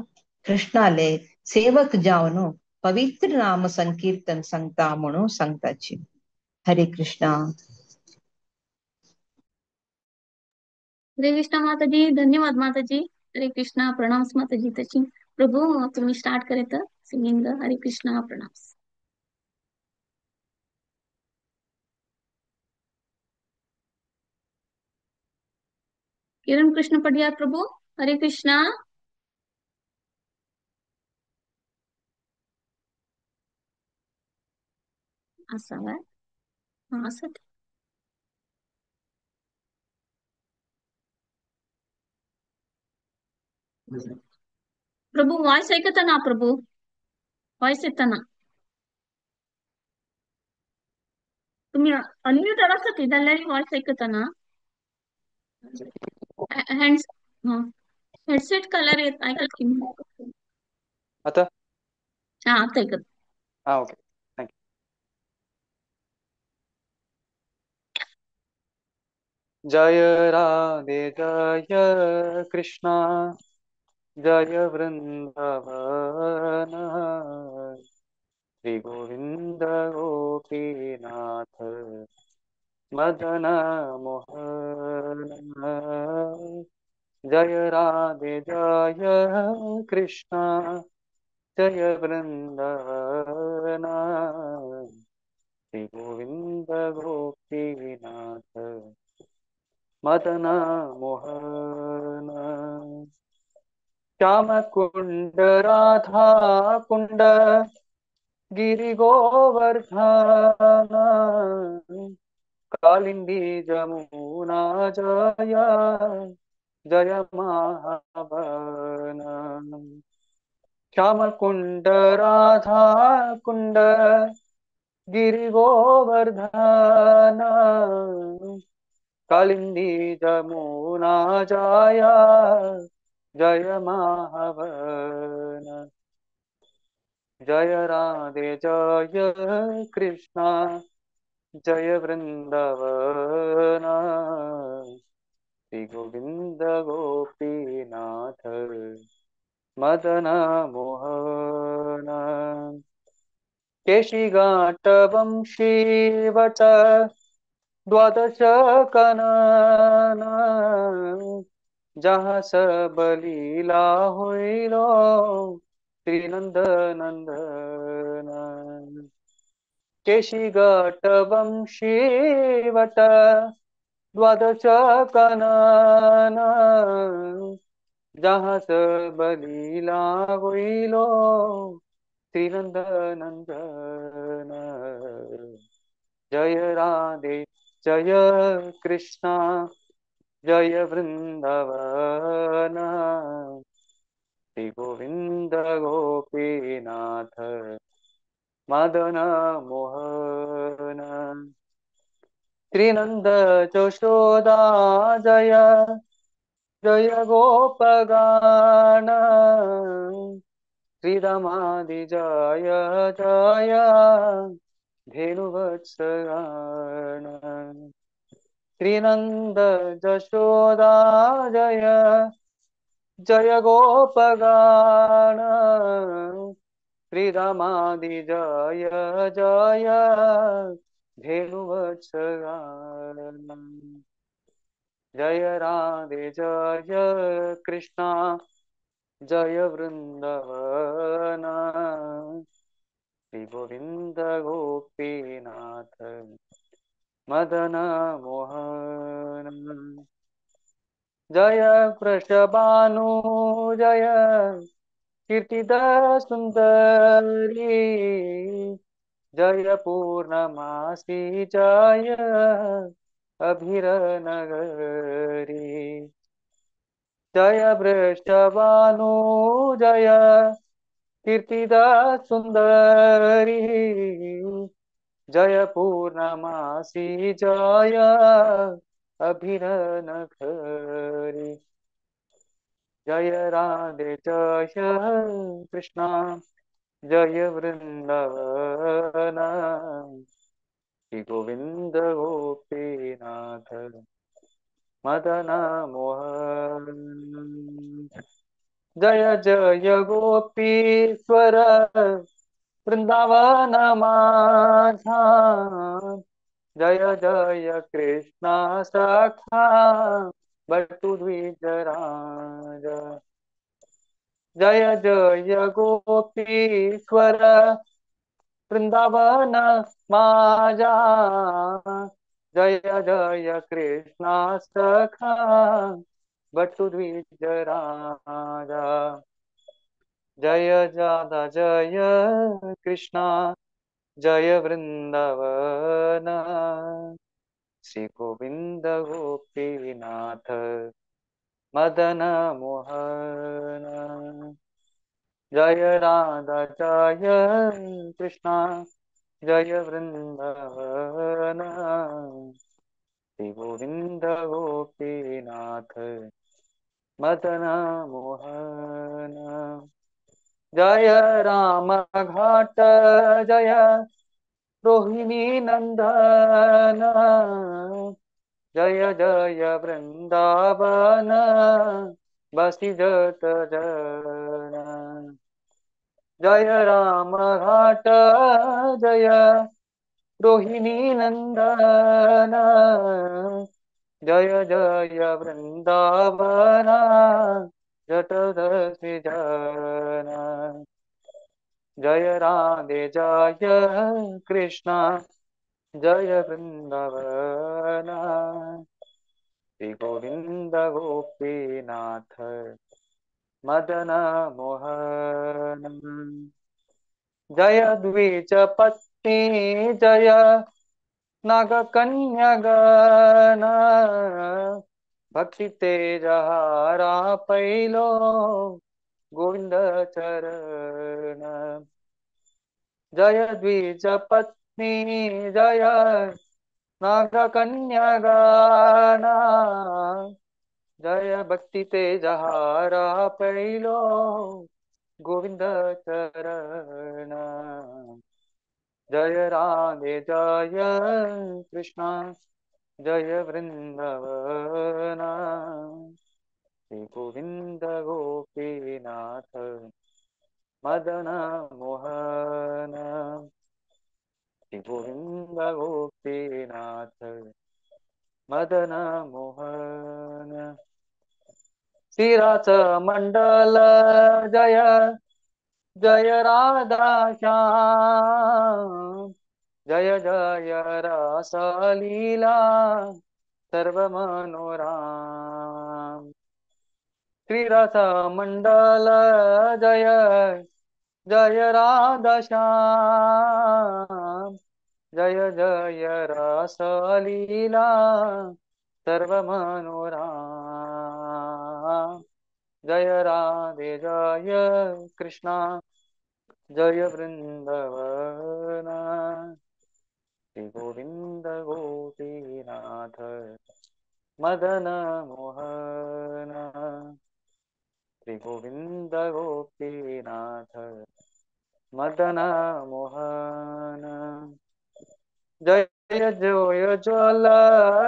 कृष्णाले सेवक जावन पवित्र नाम संकीर्तन सांगता म्हणून सांगताची. हरे कृष्णा. हरे कृष्णा माताजी, धन्यवाद माताजी. हरे कृष्णा, प्रणाम माताजी. तशी प्रभू तुम्ही स्टार्ट करत सिंगिंग. हरे कृष्णा, प्रणाम. किरण कृष्ण पडियार प्रभू, हरे कृष्णा. असा हा असं. प्रभू वॉइस ऐकता ना? प्रभू वॉइस येताना तुम्ही अनम्यूट आसत जाल्यार वॉइस ऐकता ना? हँड्स हेडसेट कलर येत ऐकत की आता? हा आता ऐकत. हा ओके, thank you. जय राधे जय कृष्णा जय वृंदावन श्री गोविंद गोपीनाथ मदन मोहन. जय राधे जय कृष्णा जय वृंदावन श्री गोविंद गोपीनाथ मदन मोहन. श्याम कुंड राधा कुंड गिरि गोवर्धन कालिंदी जमुना जय जय महावन. श्याम कुंड राधा कुंड गिरि गोवर्धन कालिंदी जमुना जय जय महावन. जय राधे जय कृष्णा जय वृंदावन श्री गोविंद गोपीनाथ मदन मोहन. केशिघाट वंशीवट द्वादश कनन जहाँ सब लीला होइलो श्रीनंद नंदन. केशिघाट वंशीवट द्वादश कनन जहाँ सब लीला होइलो श्रीनंद नंदन. जय राधे जय कृष्णा जय वृंदावन श्री गोविंद गोपीनाथ मदन मोहन. श्रीनंद जशोदा जय जय गोपगान श्रीरामादि जय जय धेनुवत्सगान. श्रीनंद जशोदा जय जय गोपगान श्रीरामादि जय जय धेनुवत्सगान. जय राधे जय कृष्णा जय वृंदावन श्री गोविंद गोपीनाथ मदन मोहन. जय वृषभानु जय कीर्तिदा सुंदरी जय पूर्णमासी जय अभिरनगरी. जय वृषभानु जय कीर्तिदा सुंदरी जय पूर्णमासी जय अभिरन खरी। जय राधे जय कृष्णा जय वृंदावन श्री गोविंद गोपीनाथ मदन मोहन। जय जय गोपीश्वर वृंदावन माझा जय जय कृष्ण सखा बटु द्विजराज। जय जय गोपीश्वर वृंदावन माझा जय जय कृष्ण सखा बटु द्विजराजा। जय जादा जय कृष्णा जय वृंदावन श्री गोविंद गोपीनाथ मदन मोहन। जय राधा जय कृष्णा जय वृंदावन श्री गोविंद गोपीनाथ मदन मोहन। जय राम घाट जय रोहिणी नंदन जय जय वृंदावन बसी जत जन। जय राम घाट जय रोहिणी नंदन जय जय वृंदावन जटदसी जन। जय राधे जय कृष्णा जय वृंदावन श्री गोविंद गोपीनाथ मदन मोहन। जय द्विज पत्नी जय नागकन्यागण भक्ति तेजहारा पैलो गोविंद चरण। जय द्विज पत्नी जय नागकन्यागण जय भक्ति तेजहारा पैलो गोविंद चरण। जय राधे जय कृष्णा जय वृंदावन श्री गोविंद गोपीनाथ मदन मोहन। श्री गोविंद गोपीनाथ मदन मोहन। श्रीरास मंडल जय जय राधा श्याम जय जय रास लीला सर्व मनोराम। श्रीरास मंडल जय जय राधा श्याम जय जय रास लीला सर्व मनोराम। जय राधे जय कृष्णा जय वृंदावन श्री गोविंद गोपीनाथ मदन मोहन। श्री गोविंद गोपीनाथ मदन मोहन। जय जय ज्वल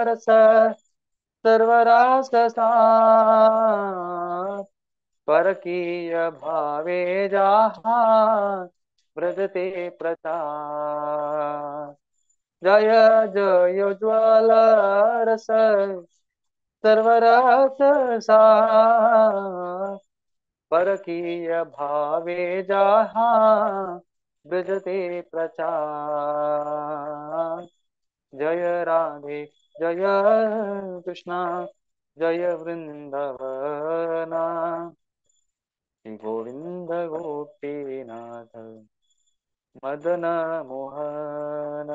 रस सर्वरास परकीय भावे जहा व्रजते प्रचार। जय जय ज्वल रस सर्वरस सा परकीय भावे जहा ब्रजते प्रचार। जय राधे जय कृष्णा जय वृंदावन श्री गोविंद गोपीनाथ मदन मोहन।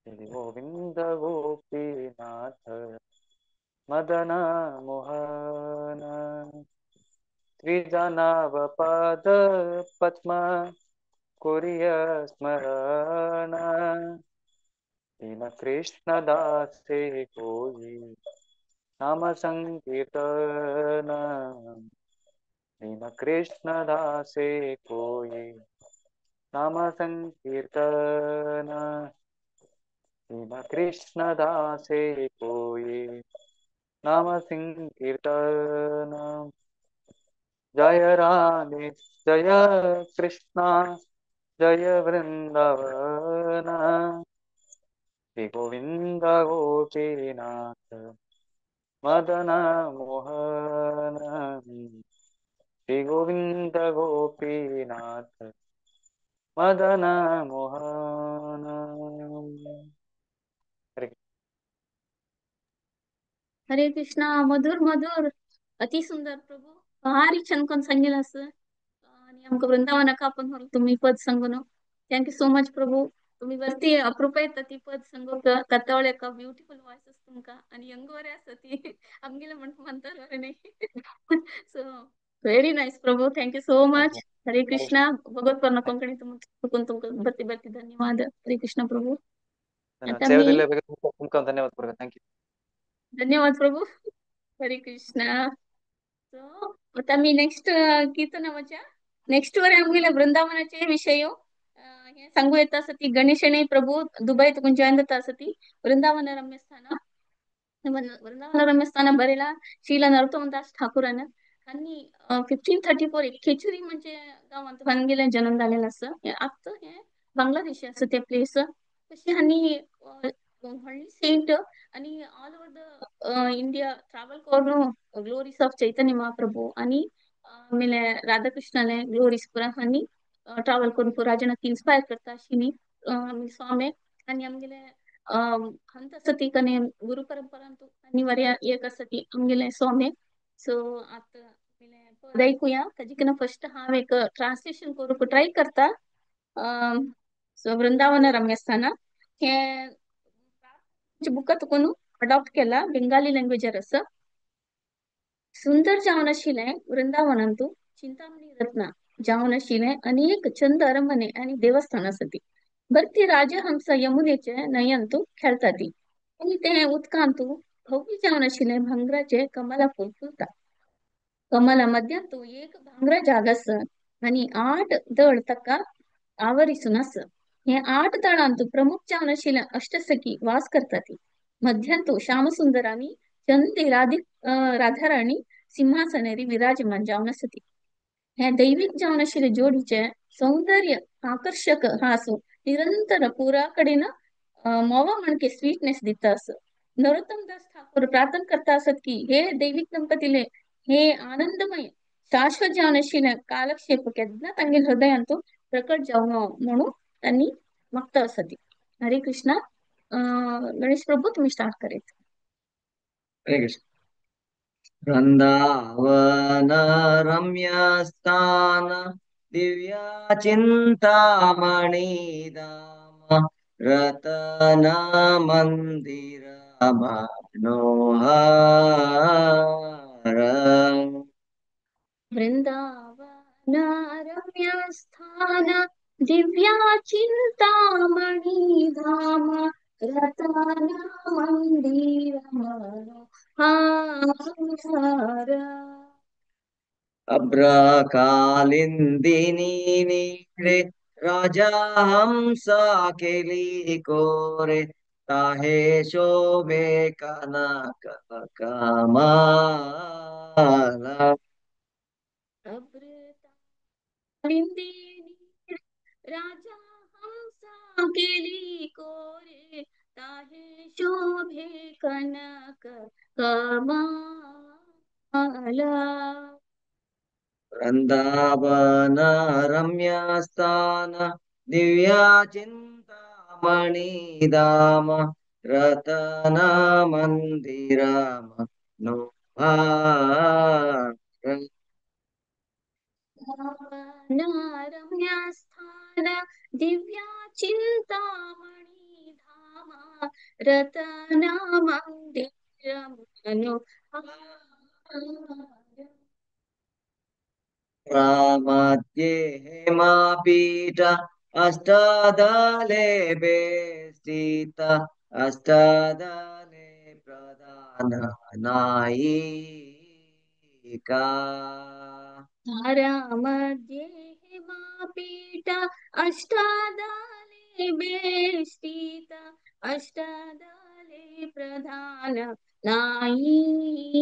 श्री गोविंद गोपीनाथ मदन मोहन। त्रिजनाव पद पद्म कुरिय स्मरण। दीन कृष्ण दासे कोई नाम संकीर्तन। दीन कृष्ण दासे कोई नाम संकीर्तन। दीन कृष्ण दासे कोई नाम संकीर्तन। जय राधे जय कृष्णा जय वृंदावन। श्री गोविंद गोपीनाथ मदन मोहन। श्री गोविंद गोपीनाथ मदन मोहन। हरे हरे कृष्णा। मधुर मधुर अति सुंदर प्रभू, भारी छान कोण सांगेल असं आणि आमकां वृंदावनाक आपण तुम्ही पद सांगून. Thank you so much Prabhu. तुम्ही वरती अप्रूप येता ती पद सांगूक कथावळ एका ब्युटिफुल वॉइस आसा तुमकां आनी यंग बरें आसा ती आमगेले म्हण म्हणतात बरें न्ही. So very nice Prabhu, thank you so much. Hare Krishna. भगवत पर्ण कोंकणी तुमकां तुमकां बरती बरती धन्यवाद. हरे कृष्णा प्रभू. धन्यवाद आता सेवा मी दिल्या तुमकां धन्यवाद प्रभू. Thank you. धन्यवाद प्रभू. हरे कृष्णा. सो आता मी नेक्स्ट कीर्तनाच्या नेक्स्ट वर आमगेले वृंदावनाचे विषय हे सांगू येता आसा ती गणेशणे प्रभू दुबय तुकून जॉईन जाता आसा ती वृंदावन रम्यस्थान. वृंदावन रम्यस्थान बरेला श्रीला नरोत्तम दास ठाकूरान आणि 1534 एक खेचुरी म्हणजे गांवांत हांगेलें जन्म जालेलें आसा. आतां हे बांगलादेश आसा ते प्लेस. तशें हांणी व्हडली सेंट आणि all over the India travel करून ग्लोरीज ऑफ चैतन्य महाप्रभू आणि आमेले राधाकृष्णाले ग्लोरीज पुरा हांणी ट्रॅव्हल करून पुरा जणांक इन्स्पायर करता अशी आमी स्वामी. आनी आमगेले हंत आसा ती कने गुरु परंपरांतू अनिवार्य एक आसा ती आमगेले स्वामी. सो आतां आमगेले पद ऐकूया. ताजे केन्ना फर्स्ट हांव एक ट्रान्सलेशन करूंक ट्राय करता. सो वृंदावन रम्यस्थाना हे बुका तुकून अडॉप्ट केला बेंगाली लँग्वेजार आसा. सुंदर जावन आशिल्लें वृंदावनांतू चिंतामणी रत्ना जावन आशिल्लें अनेक चंद अरमने आनी देवस्थान आसा ती. भरती राजहंस यमुनेचे न्हंयंतू खेळटा ती आनी ते उदकांतू भव्य जावन आशिल्लें भांगराचे कमला फूल फुलता. कमला मध्यांतू एक भांगरा जाग आसा आनी 8 दळ ताका आवरिसून आसा. हे 8 दळांतू प्रमुख जावन आशिल्लें अष्टसखी वास करता ती. मध्यांतू श्यामसुंदर आनी चंदी राधाराणी सिंहासनेरी विराजमान जावन आसा ती. हे दैवीक जावन आशिल्ले जोडीचे सौंदर्य आकर्षक हासू निरंतर पुरा कडेन मोवा म्हणके स्वीटनेस दिता आसा. नरोत्तम दास ठाकूर प्रार्थना करता आसत की हे दैवीक दंपतीले हे आनंदमय शाश्वत जावन आशिल्ले कालक्षेप केन्ना तांगेले हृदयांतू प्रकट जावं म्हणून त्यांनी मागता आसा ती. हरे कृष्णा. गणेश प्रभू तुम्ही स्टार्ट करीत. हरे कृष्ण. वृंदावन रम्यस्थान दिव्या चिंतामणि धाम रतन मंदिर मनोहर. वृंदावन रम्यस्थान दिव्या चिंतामणि धाम रतन मंदिर मनोहर. अभ्रकालिंदिनी नीरे राजा हंसा केली कोरे ताहे शोभे कनक कमाला. अभ्रकालिंदिनी राजा हंसा केली कोरे ताहे शोभे कनक कमाला. वृंदावन रम्यस्थान दिव्या चिंतामणि धाम रतन मंदिर मनोहर. रम्यस्थान दिव्या चिंतामणि धाम रतन मंदिर मनोहर. मध्ये हेमापीठ अष्टादले बेष्टित अष्टादले प्रधान नायिका। मध्ये हेमापीठ अष्टादले बेष्टित अष्टादले प्रधान नायिका।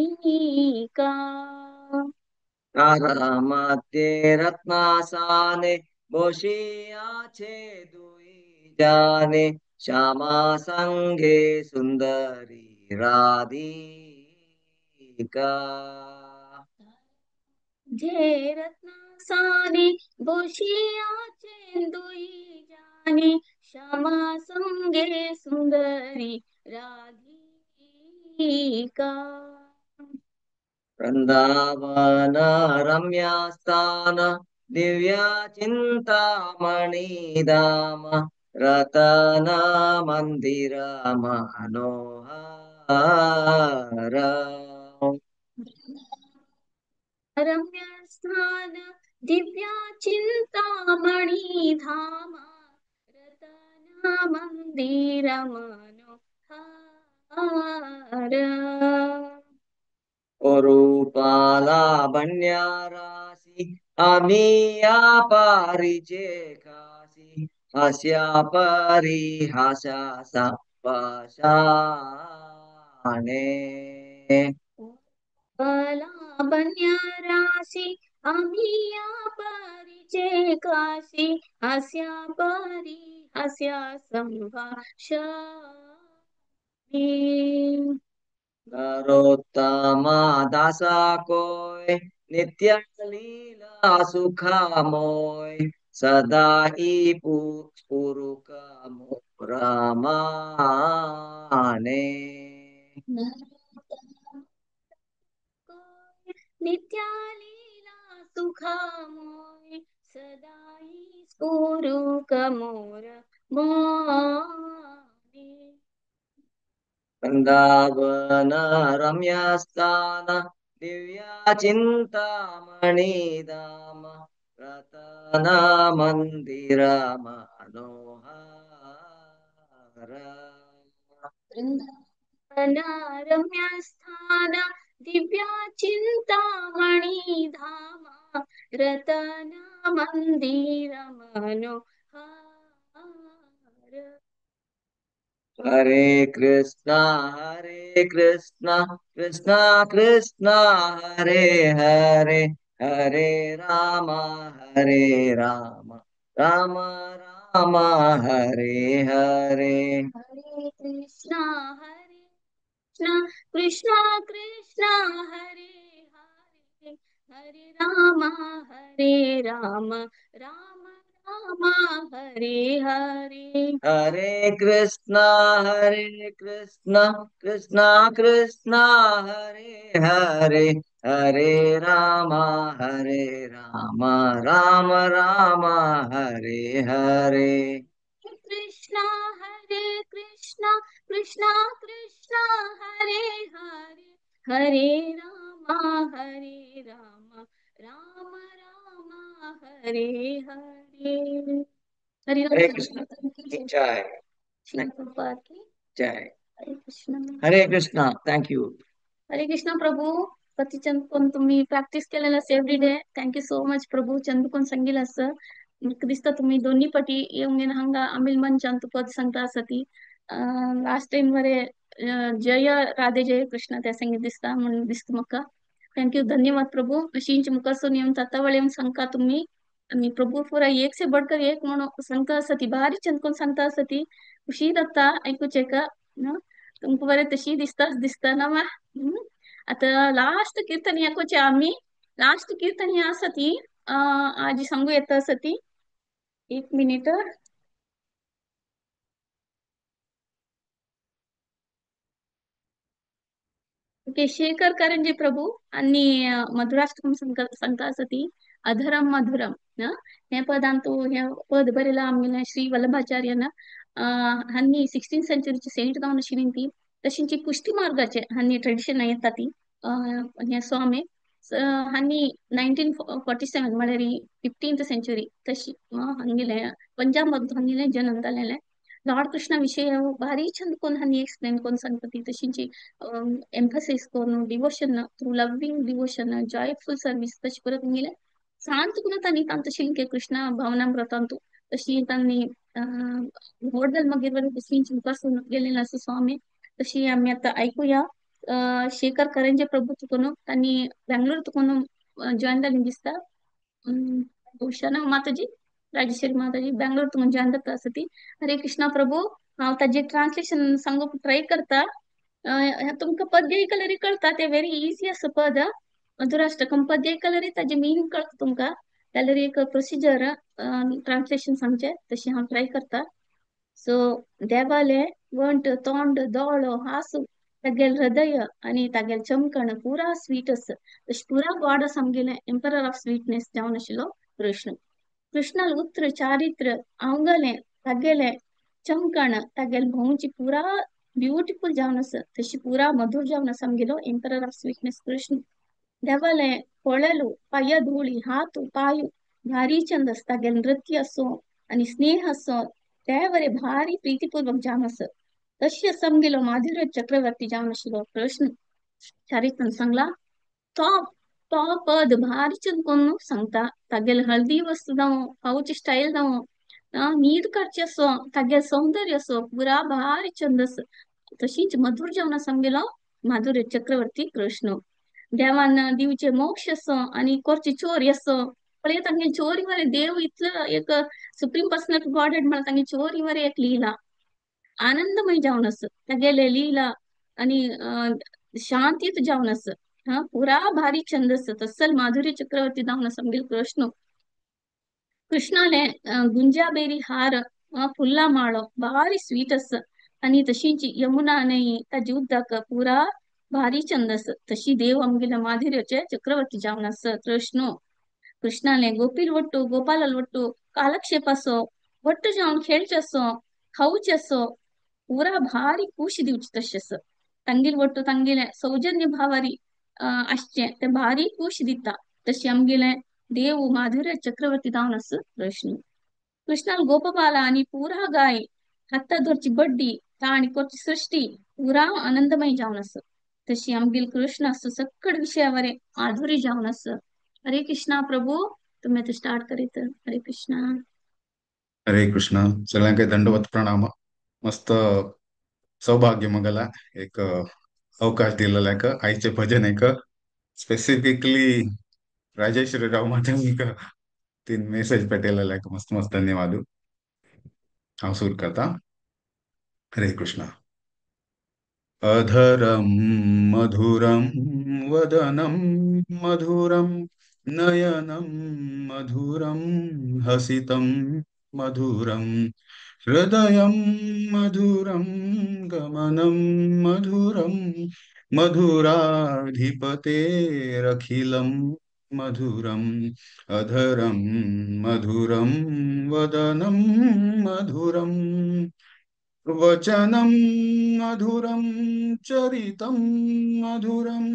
मध्ये रत्नासाने বসিয়াছে দুই জানে শ্যামা সঙ্গে সুন্দরী রাধিকা। যে রত্নাসানে বসিয়াছেন দুই জানে শ্যামা সঙ্গে সুন্দরী রাধিকা। বৃন্দাবন রম্যা স্থান दिव्या चिंतामणि धाम रतन मंदिर मनोहर। रम्य स्थान दिव्या चिंतामणि धाम रतन मंदिर मनोहर। रूपालावण्य राशि अमिया परिचे काशी हास्या परिहासा संभाषाणे। लावण्य राशि अमिया परिचे काशी हास्या परिहास्या संभाषणे। नरोत्तमा दासा कोय नित्य लीला सुखमोय सदा ई पुरुष रामाने। नित्य लीला सुखमोय सदाई स्फुरु कमोर माने। वृंदावन रम्य स्थान दिव्या चिंतामणि धाम रतन मंदिर मनोहर। वृंदावन रम्य स्थान दिव्या चिंतामणि धाम रतन मंदिर मनोहर। हरे कृष्णा कृष्णा कृष्णा हरे हरे हरे राम राम राम हरे हरे। हरे कृष्णा कृष्णा कृष्णा हरे हरे हरे राम राम राम हरे हरे। हरे कृष्णा कृष्णा कृष्णा हरे हरे हरे राम राम राम हरे हरे। कृष्णा हरे कृष्णा कृष्णा कृष्णा हरे हरे हरे राम राम राम हरे हरे। हरे हरे कृष्णा जय जय हरे कृष्णा। हरे कृष्णा। Thank you. हरे कृष्णा प्रभू। पतिचंद कोण तुम्ही प्रॅक्टिस केलेलं असं every day. Thank you so much Prabhu. Chandu कोण सांगेल असं म्हाका दिसता तुम्ही दोन्ही पटी येवन घेवन हांगा आमील मनशान तूं पद सांगता आसा ती लास्ट टाइम मरे जय राधे जय कृष्णा त्या संगीत दिसता म्हणून दिसता म्हाका. Thank you धन्यवाद प्रभू. अशींच मुखासून येवन तातावळ येवन सांगता तुम्ही आणि प्रभू पुरा एक से बढ़कर एक म्हणून सांगता आसा ती भारी चंद कोण सांगता आसा ती खुशी जाता ऐकूचें का तुमकां बरें तशी दिसताच दिसता ना मा. आता लास्ट कीर्तन ऐकूचे आम्ही. लास्ट कीर्तन ही आसा ती आजी सांगू येता आसा ती. एक मिनिट. ओके शेखर करंजी प्रभू आणि मधुराष्टकम सांगता आसा ती अधरम मधुरम हे पदान तो हे पद बरेला आमगेले श्री वल्लभाचार्यन हांणी 16th सेंचुरीची सेंट जावन आशिल्ली ती तशींची पुष्टी मार्गाचे हांणी ट्रेडिशन येता ती हे स्वामी. हांनी 1947 म्हळ्यार 15th century तशी हांगेले पंजाब मद हांगेले जन्म जालेले. लॉर्ड कृष्णा विषय भारी छंद कोण हांनी एक्सप्लेन कोण सांगता ती तशींची एम्फसिस करून devotion through loving devotion joyful service तशी परत हांगेले शांत गुण तांणी तांत शिंके कृष्णा भावनामृतांतु तशी तांणी होडल मागीर तशींची मुखार गेलेले आसा स्वामी. तशी आमी आतां आयकुया शेखर करंजे प्रभू तुकोन तांणी बेंगलोर तुकोन जॉईन जाली दिसता. भूषण माताजी राजेश्वरी माताजी बेंगलोर तुकोन जॉईन जाता आसा ती. हरे कृष्णा प्रभू, हांव ताजे ट्रान्सलेशन सांगूंक ट्राय करता. तुमकां पद्य ऐकल्यार कळटा, ते व्हेरी इजी आसा पद. मधुराष्टकम पद्य ऐकल्यार ताजे मिनींग कळटा तुमकां, जाल्यार एक प्रोसिजर ट्रान्सलेशन सांगचें तशी हांव ट्राय करता. सो देवाले वंट तोंड दोळो हासू तागेल हृदय आनी तागेल चमकण पुरा स्वीट आसा. तशें पुरा गॉड आसा आमगेलें एम्परर ऑफ स्वीटनेस जावन आशिल्लो कृष्ण. कृष्णाल उत्र चारित्र आंगलें तागेलें चमकण तागेल भोंवची पुरा ब्युटिफूल जावन आसा. तशी पुरा मधुर जावन आसा आमगेलो एम्परर ऑफ स्वीटनेस कृष्ण. देवाले कोळेलू पांया धुळी हात पांय भारी चंद आसा. तागेल नृत्य असो आनी स्नेह असो ते बरे भारी प्रीतीपूर्वक जावन आसा. तशी आसा आमगेलो माधुर्य चक्रवर्ती जावन आशिल्लो कृष्ण. चारित्रान सांगला तो तो पद भारी चंद कोण सांगता. तागेल हळदी वस्तू जावं खावची स्टायल जावं न्हीद काडची असो तागेल सौंदर्य असो पुरा भारी चंद आसा. तशीच मधुर जावन आसा आमगेलो माधुर्य चक्रवर्ती कृष्ण. देवान दिवचे मोक्ष असो आनी कोरची चोरी असो पळय तांगे चोरी वरे देव इतलो एक सुप्रीम पर्सन ऑफ गॉड म्हळ्यार तांगे चोरी वरे एक लीला आनंदमय जावन आसा. तागेले लीला आनी शांतीत जावन आसा. हा पुरा भारी छंद आसा. तसल माधुर्य चक्रवर्ती जावन आसा आमगेलो कृष्ण. कृष्णाले गुंजाबेरी हार फुल्ला माळो भारी स्वीट आसा. आनी तशीच यमुना न्हंय ताजी उदक पुरा भारी छंद आसा. तशी देव आमगेले माधुर्याचे चक्रवर्ती जावन आसा कृष्ण. कृष्णाले गोपील वट्टू गोपालाल वट्टू कालक्षेप असो वट्टू जावन खेळचे असो खावचे असो पुरा भारी खुशी दिवची तशें आसा. तांगेल वट्टू तांगेले सौजन्य भावारी आसचें ते भारी खुशी दिता. तशें आमगेले देव माधुर्य चक्रवर्ती जावन आसा कृष्ण. कृष्णाल गोपबाला आनी पुरा गाय हाता धरची बड्डी ताणी कोरची सृष्टी पुरा आनंदमय जावन आसा. तशी आमगेल कृष्ण आसा सकड विशयावरे माधुरी जावन आसा. हरे कृष्णा प्रभू, तुम्ही आता स्टार्ट करीत. हरे कृष्णा. हरे कृष्णा. सगळ्यांक दंडवत प्रणाम. मस्त सौभाग्य मगला एक अवकाश दिलेला एक आईचे भजन एक स्पेसिफिकली राजेश्वरी राव माता तीन मेसेज पेटेलेला एक मस्त मस्त धन्यवाद. हांव सुरू करता. हरे कृष्णा. अधरं मधुरं वदनं मधुरं नयनं मधुरं हसितं मधुरं हृदयं मधुरं गमनं मधुरं मधुराधिपतेरखिलं मधुरं अधरं मधुरं वदनं मधुरं वचनं मधुरं चरितं मधुरं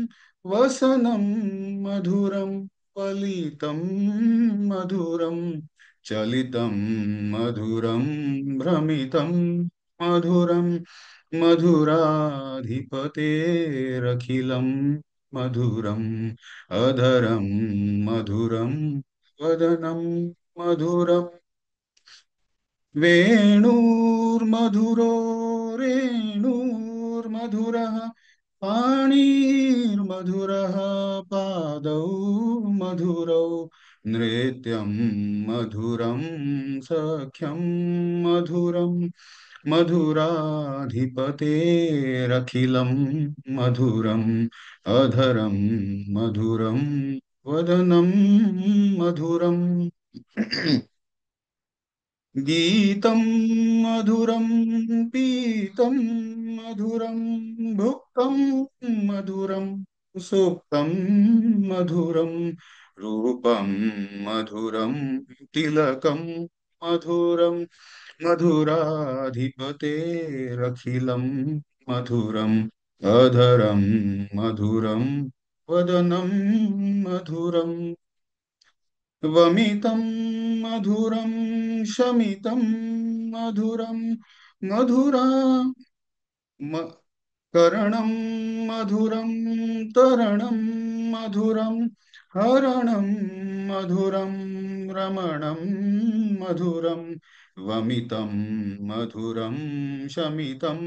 वसनं मधुरं फलितं मधुरं चलितं मधुरं भ्रमितं मधुरं मधुराधिपतेरखिलं मधुरं अधरं मधुरं वदनं मधुरं वेणुर्मधुरो रेणुर्मधुरः पाणिर्मधुरः पादौ मधुरौ नृत्यं मधुरं सख्यं मधुरं मधुराधिपतेरखिलं मधुरं अधरं मधुरं वदनं मधुरं गीतं मधुरं पीतं मधुरं भुक्तं मधुरं सुप्तं मधुरं रूपं मधुरं तिलकं मधुरं मधुराधिपतेरखिलं मधुरं अधरं मधुरं वदनं मधुरम् वमितं मधुरं शमितं मधुरं मधुरा करणं मधुरं तरणं मधुरं हरणं मधुरं रमणं मधुरं वमितं मधुरं शमितं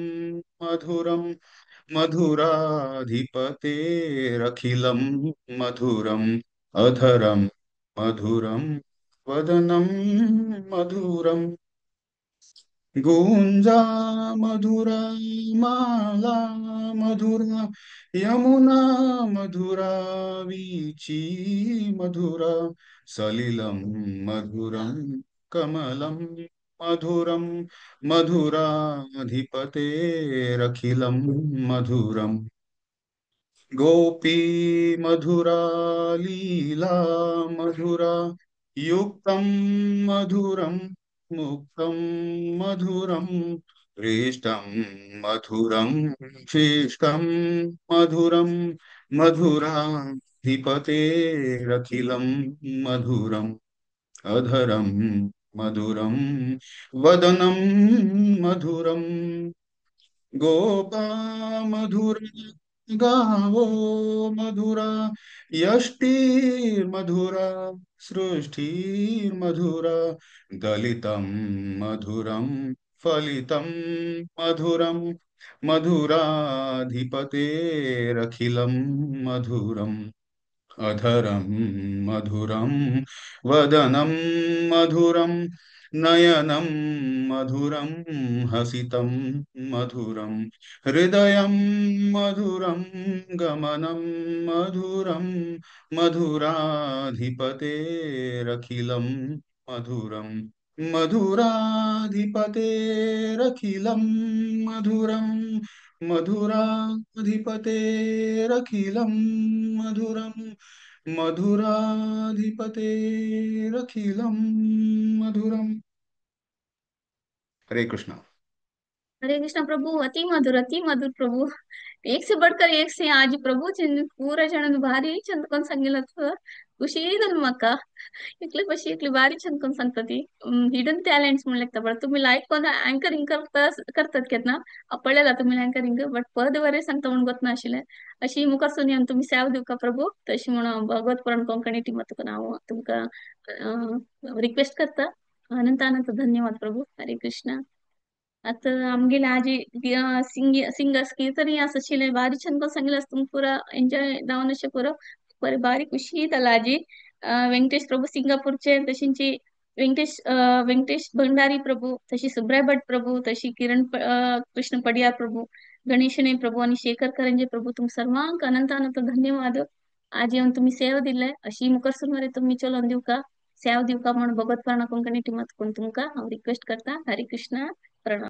मधुरं मधुराधिपतेरखिलं मधुरम् अधरं मधुरं वदनं मधुरं गुंजा मधुरा माला मधुरा यमुना मधुरा वीची मधुरा सलिलं मधुरं कमलं मधुरं मधुराधिपतेरखिलं मधुरं गोपी मधुरा लीला मधुरा युक्तं मधुरं मुक्तं मधुरं हृष्टं मधुरं शिष्टं मधुरं मधुराधिपतेरखिलं मधुरम् अधरं मधुरं वदनं मधुरं गोपा मधुर गावो मधुरा यष्टिर्मधुरा सृष्टिर्मधुरा दलितं मधुरं फलितं मधुरं मधुराधिपतेरखिलं मधुरम् अधरं मधुरं वदनं मधुरं नयनं मधुरं हसितं मधुरं हृदयं मधुरं गमनं मधुरं मधुराधिपतेरखिलं मधुरं मधुराधिपतेरखिलं मधुरं मधुराधिपतेरखिलं मधुरं मधुराधिपतेरखिलं मधुरं। हरे कृष्णा। हरे कृष्णा प्रभु, अति मधुर अति मधुर प्रभु, एक से बढ़कर एक से आज प्रभु पूरा जण भारी चंद कोण सांगितलं खुशी जाली म्हाका. एकले पशी एकली भारी छंद कोण सांगता ती हिडन टॅलेंट्स म्हणले बट तुम्ही लायक कोण अँकरिंग करता करतात केन्ना पळयला तुम्ही अँकरिंग बट पद बरें सांगता म्हणून गोत नाशिल्लें. अशी मुखार सून येवन तुमी सेवा दिवका प्रभु तशी म्हणून भगवत पुराण कोंकणी टिमात हांव तुमकां रिक्वेस्ट करता. अनंत अनंत धन्यवाद प्रभु. हरे कृष्णा. आता आमगेले आजी सिंगर्स कीर्तनी आसा आशिल्लें बारीक छंद कोण सांगिल्लें आसा तुमकां पुरा एन्जॉय जावन अशें पुरो बरें बारीक खुशी जाला आजी. वेंकटेश प्रभू सिंगापूरचे तशींची वेंकटेश वेंकटेश भंडारी प्रभू तशी सुब्राय भट प्रभू तशी किरण कृष्ण पडियार प्रभू गणेशने प्रभू आणि शेखर करंजे प्रभू तुम सर्वांक अनंत अनंत धन्यवाद. आज येवन तुमी सेवा दिले अशी मुखार सुमारे तुमी चलोवन दिवका सेवा दिवका म्हणून भगवत पुराण कोंकणी टिमात कोण तुमकां हांव रिक्वेस्ट करता. हरे कृष्णा.